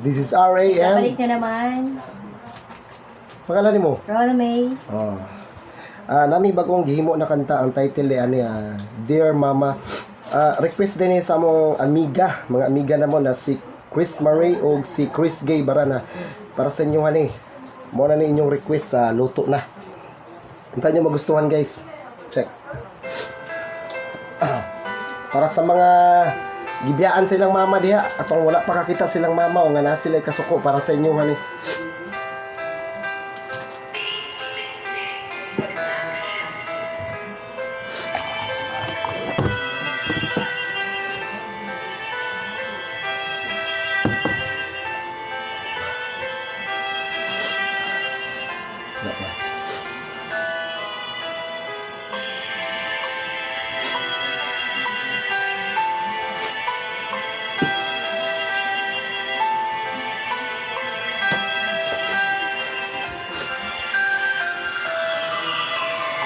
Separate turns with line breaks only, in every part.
This is RAM.
Kabalik na naman.
Pangalan mo?
Rona May.
Oh. Nami bagong gihimo na kanta, ang title ay ani, Dear Mama. Request din ni sa among amiga, mga amiga namo na si Chris Murray o si Chris Gay Barana para sa inyo hani. Mo na ni inyong request sa luto na. Unta nyo magustuhan, guys. Check. Para sa mga gibiyaan silang mama diha atong wala pa kakita silang mama o nga na sila kasuko, para sa inyo hani. Wala pa.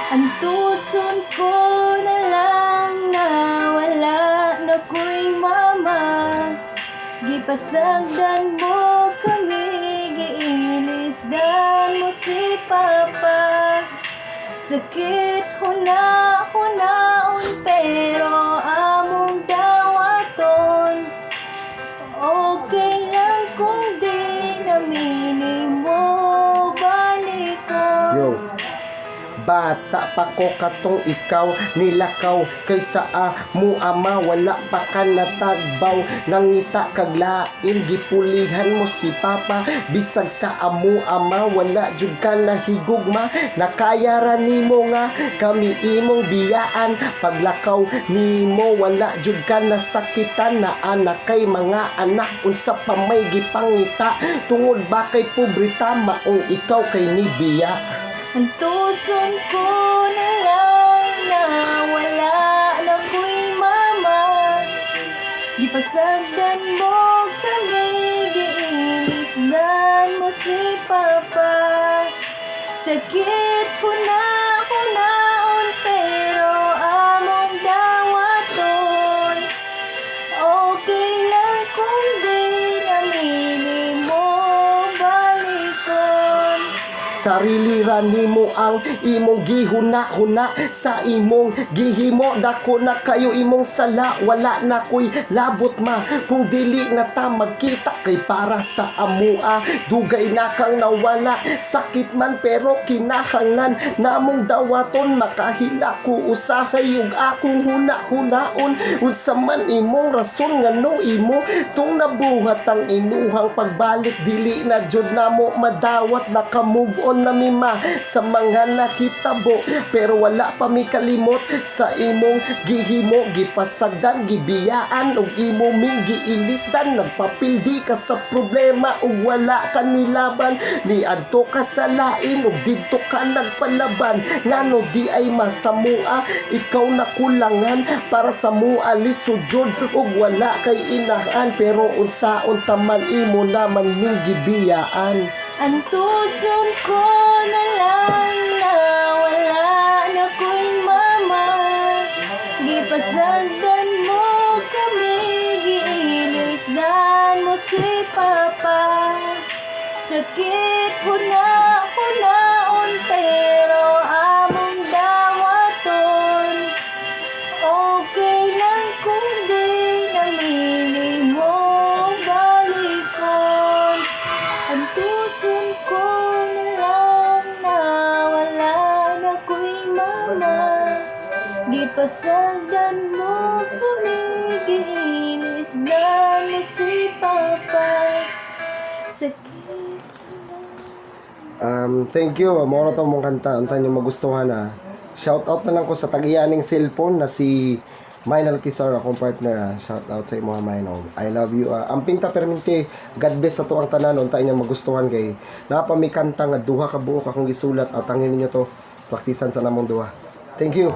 Antuson ko na lang na wala na ko'y mama. Gipasagdan mo kami, giilisdan mo si Papa. Sakit huna-hunaon pero among dawaton. Okay lang kung di namini mo balikon.
Yo. Bata pa ko katong ikaw nilakaw kaysa amo ama, wala pa ka natagbaw, nangita kag lain, gipulihan mo si papa bisag sa amo ama wala jud ka nahigugma. Nakaya ra nimo nga kami imong biyaan, paglakaw nimo wala jud ka nasakitan, na anak kay mga anak unsa pa may gipangita, tungod ba kay pobreta maong ikaw kay nibiya.
Ang tuson ko na lang na wala na ko'y mama. Gipasagdan mo kami, giilisdan mo si Papa. Sakit huna-hunaon pero among dawaton. Okay lang kung di namili mo balikon.
Sarili ra nimo ang imong gihuna-huna sa imong gihimo, dako na kayo imong sala, wala na ko'y labot ma kung dili na ta magkita kay para sa amua dugay na kang nawala. Sakit man pero kinahanglan namong dawaton, makahila ko usahay ug akong huna-hunaon, unsa man imong rason ngano imo tung nabuhat ang imuhang pagbalik, dili na jud namo madawat. Naka move on na mi ma sa mga nakitabo pero wala pa mi kalimot sa imong gihimo, gipasagdan, gibiyaan ug imo ming giilisdan. Nagpapildi ka sa problema ug wala ka nilaban, niadto ka sa lain ug didto ka nagpalaban, ngano di ay masamua ikaw nakulangan, para sa mua lisod jud ug wala kay inahan, pero unsaon taman imo naman ming gibiyaan.
Ang tuson ko na lang na wala na ko'y mama. Gipasagdan mo kami, giilisdan mo si Papa. Sakit huna-hunaon pero among dawaton. Okay lang kung di namili mo balikon. Ang tuson ko na lang na wala na ko'y mama. Gipasagdan mo kami, giinisdan mo si Papa. Sakit.
Thank you. Moro to mong kanta. Unta nyo magustuhan ah. Shout out na lang ko sa tagiyaning cellphone na si Minal Kisar, akong partner ah. Shout out sa imo, Minal. I love you ah. Amping ta perminti. God bless sa tuang tanan. Unta inyo magustuhan kay naa pa mi kanta nga duha ka buok akong gisulat. Atangin ninyo to. Praktisan sa namong duha. Thank you.